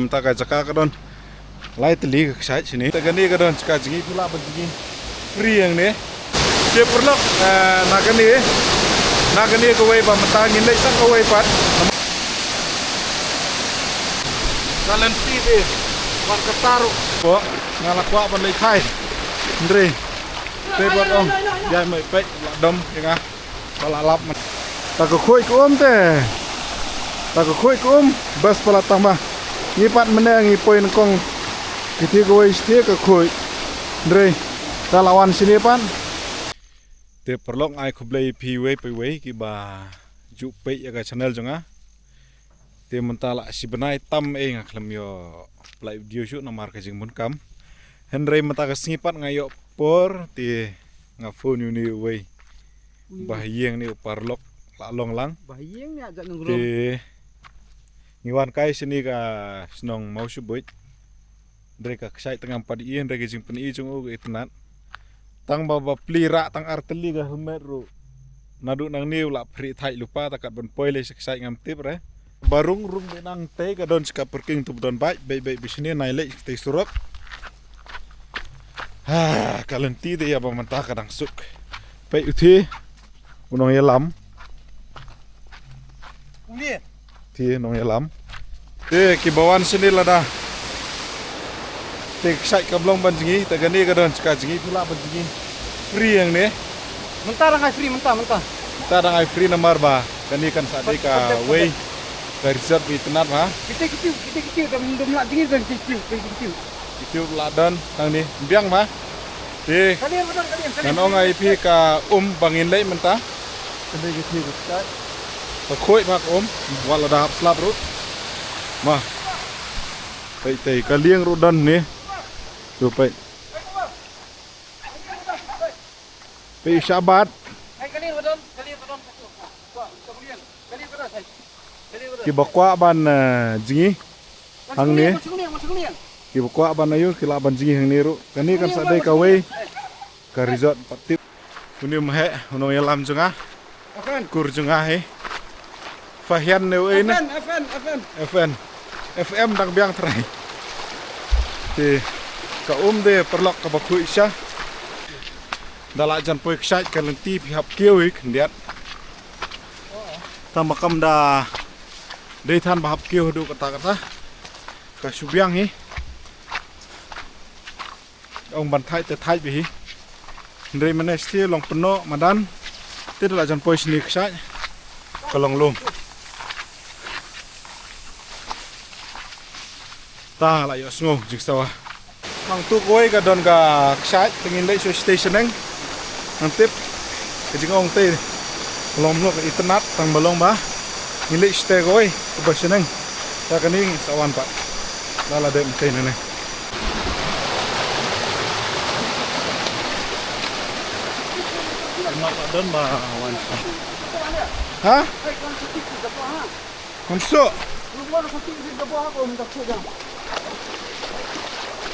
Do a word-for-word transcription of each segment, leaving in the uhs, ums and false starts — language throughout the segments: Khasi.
Mynta ka jaka ka don lai tylli ka kshaid shane. Te kane ka don jaka jngi, phi lah ban jngi free hangne. Te paralok, eh, na kane, na kane kawei ba mynta ngin leit sa kawei pat. Ka lynti te, wan kata ruh. Ko, nga la kwah ban leit thai. Hynrei te pat ong, ïa mai peit la dom ïa nga. Ba la lap man. Ta ka khuid ka um te. Ta ka khuid ka um. Bas palat tang ba ngi pat mynne ngi poi nyngkong. Kiti kawei siti ka khuid. Hynrei ta la wan shane pat. Te paralok, ai khublei phi wei pa wei kiba ju peit ïa ka channel jong nga. Te mynta la shi bnai tam eh nga khlem ïoh pynlait video shuh namar ka jingbunkam. Hynrei mynta ka sngi pat nga ïoh por te nga phone ïa une uwei. Ui. Ba ha ïing ne u paralok la long lang. Ba ha ïing ne ha jait nongrum. Te ngi wan kai shane ka shnong Mawshynrut. Hynrei ka kshaid te ngam pat ïohi, hynrei ka jingpyni jong u ka itynnad. Tang ba, ba plie rah tang ar tylli ka helmet ruh. Naduh nangne u la pyrshah thait lypa, ta kat ban poi lei sha kshaid ngam tip re. Ba rung rung beit nangtei, ka don sha ka parking tu ba don bike, beit beit beit shane, nai leit sha katei surok. Ha, ka lynti te ïa ba mynta ka dang suk. Peit uti. U nongïalam. Uti nongïalam. Te kiba wan shane lada te kshaid kam long ban jngi, te kane ka don jaka jngi, phi lah ban jngi free hangne. Mynta dang ai free, mynta, mynta. Mynta dang ai free namar ba kane kan sa dei kawei ka resort ba itynnad ba. Kiti, kiti, kiti, kiti, dam, dam lah jngi, dam kiti, kiti, kiti. Kito la don hangne, biang ba. Te ngan ong ïa phi ka um ba ngin leit mynta. Ka khuid ba ka um, wat la da hap slap ruh. Ma. Peit te ka lieng ruh don ne. Tu peit. Peit shabat. Kiba kwah ban, eh, jngi hangne. Kiba kwah ban ïoh, ki lah ban jngi hangne ruh. Kane kan sa dei kawei ka resort pat tip. Une u maheh, u nongïalam jong nga. Kur jong nga hi. Fahian ne u ei ne? F N, F N, F N. F N. F M dang biang trai. Te ka um te paralok kaba khuid sha. Da la jan poi kshaid ka lynti phi hap kiew hi khyndiat. Tang ba kam da dei than ba hap kiew haduh katta katta. Ka shu biang hi. Ong ban thait te thait beit hi. Hynrei mynne shisha long pynnoh madan. Te da la jan poi shane kshaid. Ka long lum. Ta la ïohsngew jingsawa. Nangtu kawei ka don ka kshaid, te ngin leit shuwa shatei shaneng. Ngan tip ka jingong te long mano ka itynnad tang ba long ba ngin leit shatei kawei kaba shaneng. Ta kane ngin sa wan pat. La la dep mynta nangne. Don ba wan. Ha? Ngam suk.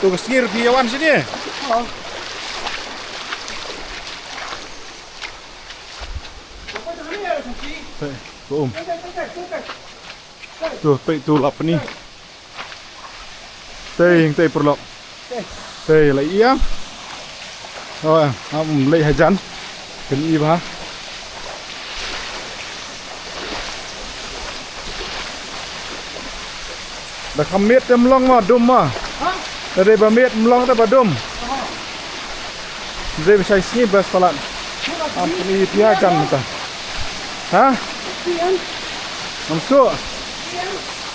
Tu ka sngi ruh phi ïa wan shane. Peit, ka um. Tu, peit tu la pyni. Tei, tei paralok. Tei la ïa. Oh, am lei hajan. Kan i ba. Da kham miet te ym long ma dum ma. Da dei ba miet ym long te ba dum. Dei ba shai sngi bas palat. Am kan i pia jan ta. Ha? Am su.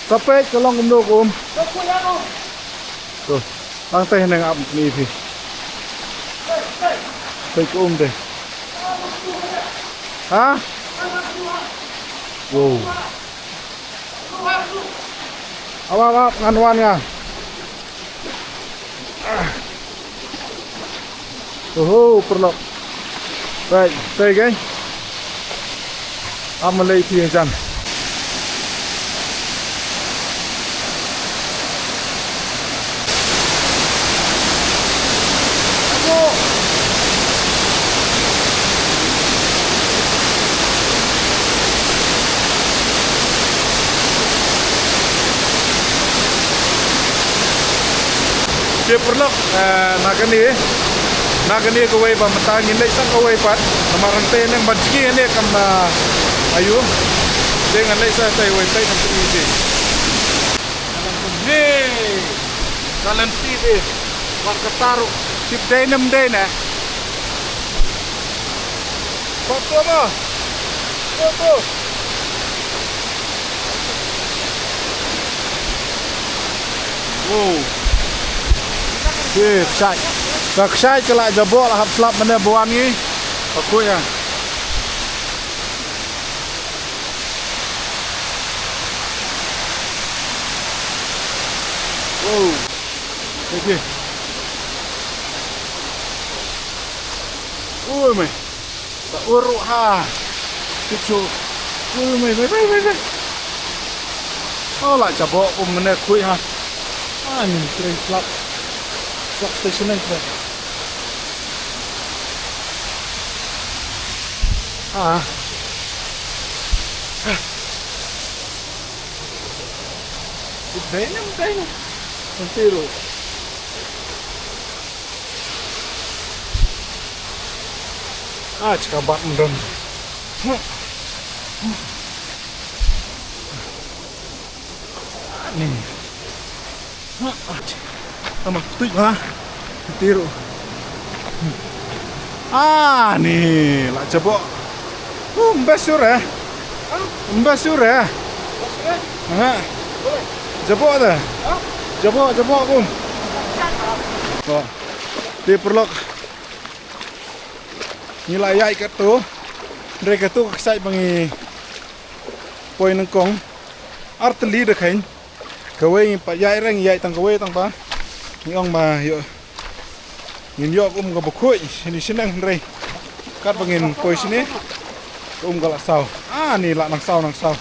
Sa peit ka long kumno ka um. Tu. Tang teh neng ap ni phi. Peit ka um teh. Ha? Wow. Ap ap ap ngan wan nga. Oho, paralok. Right, tei kei. Am lei phi jan. Te paralok, eh, na kane, na kane kawei ba mynta ngin leit sa kawei pat, namar ngan peit nang ban jngi ne kam, eh, aiu. Te ngan leit sa tai wei peit nang peit te. Hey, ka lynti te. Wat ka taru. Tip dei ne ym dei ne. Pat tu mo. Tu tu. Wow. Ye, kshaid. Ka kshaid ka la jaboh, la hap slap mynne ba wan ngi. Ka khuid ïa. Wow. Okey. Ui mei. Ta uru ha. Kichu. Ui mei, mei, mei, mei, mei. Oh, la jaboh um mynne khuid ha. Ah, ngin trei slap. Slap station ai slap. Ah. Dei ne ym dei ne. Nanti lu. Ah, cika bat mdon. Ni. Tama tuj ba. Tiru. Ah, ni la jaboh. Uh, mbesur eh. Mbesur eh. Ha. Jaboh dah. Jaboh, jaboh kum. Te paralok. Ngi la ïaid katto. Hynrei katto ka kshaid ba ngi poi nyngkong. Ar tylli da kheiñ. Kawei ngi pat ïaid reng, ïaid tang kawei tang ba. Ngi ong ba ïoh. Ngin ïoh ka um kaba khuid shane shnong hynrei. Katba ngin poi shane. Ka um ka la saw. Ah, ni la nang saw, nang saw.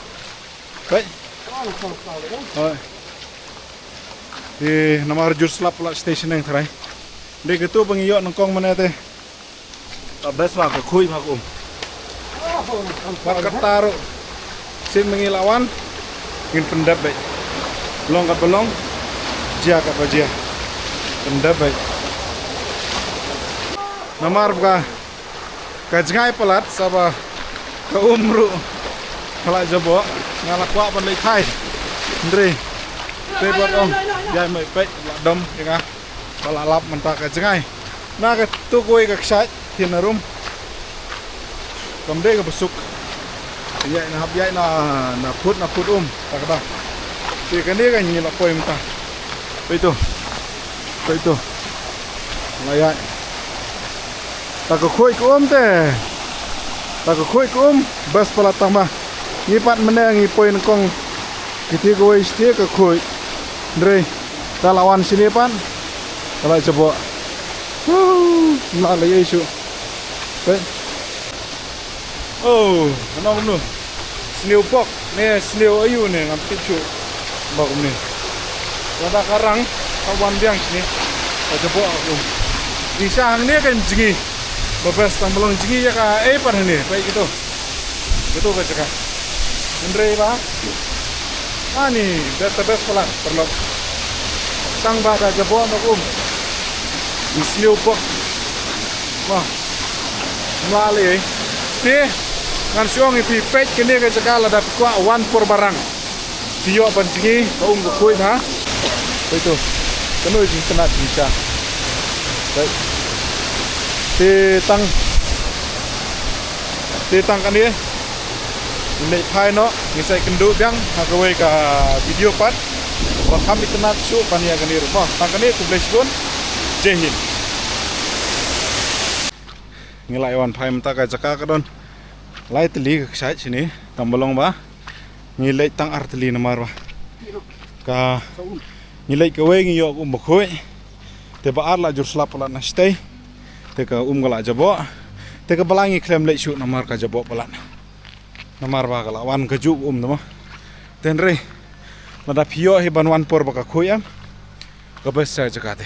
Peit. Hooid. Te namar jur slap la station nang tharai. Dei katto ba ngi ïoh nyngkong mynne te. Ka best ba ka khuid ba ka um. Wat kata ruh. Sien ma ngi la wan. Ngin pyndep beit. Long katba long. Jia katba jia. Pyndep beit. Namar ba ka jngai palat sa ba ka um ruh ka la jaboh. Nga la kwah ban leit phai. Hynrei. Peit wat ong. Jai mai peit la dom ïa nga. Ba la lap mynta ka jngai. Na katto kawei ka kshaid, thied na rum. Kam dei kaba suk. Ïaid na hap ïaid na, na phut, na phut um. Ta kata. Te kane ka ngi la poi mynta. Peit to. Peit to. La ïaid. Ta ka khuid ka um te. Ta ka khuid ka um. Best palat tang ba. Ngi pat mynne ngi poi nyngkong. Kiti kawei shiti ka khuid. Hynrei. Ta la wan shane pat. Ta la jaboh. Huh, la la ïa shu. Peit. Oh, ano kumno. Sniew bok ne sniew aiu ne ngam tip shuh. Bok kumne. Lada ka rang ka wan biang shane. Ka jaboh kum. Di sha hangne kan jngi. Ba best tang ba long jngi ïa ka ei pat hangne. Peit kito. Kito ka jaka. Hynrei ba. Ani, best, best palat, paralok. Tang ba da jaboh na um. Sniew bok. Mo. Mla lei. Te ngan shu ong ïa phi peit kane ka jaka lada phi kwah wan por ba rang. Phi ïoh ban jngi ka um ka khuid ha. Peit to. Kano jingtynnat jingshisha. Peit. Te tang. Te tang kane. Ngi leit phai noh, ngi sa ïakynduh biang ha kawei ka video pat. Ba kham itynnad shuh ban ïa kane ruh. Mo, tang kane khublei shibun. Jai Hind. Ngi la ïa wan phai mynta ka jaka ka don lai tylli ka kshaid shane, tang ba long ba ngi leit tang ar tylli namar ba ka ngi leit kawei ngi ïoh ka um ba khuid. Te ba ar la jur slap palat na shatei. Te ka um ka la jaboh. Te kaba lai ngi khlem leit shuh namar ka jaboh palat. Namar ba ka la wan kajuh ka um te mo. Te hynrei lada phi ïoh hi ban wan por ba ka khuid em. Ka best sa jaka te.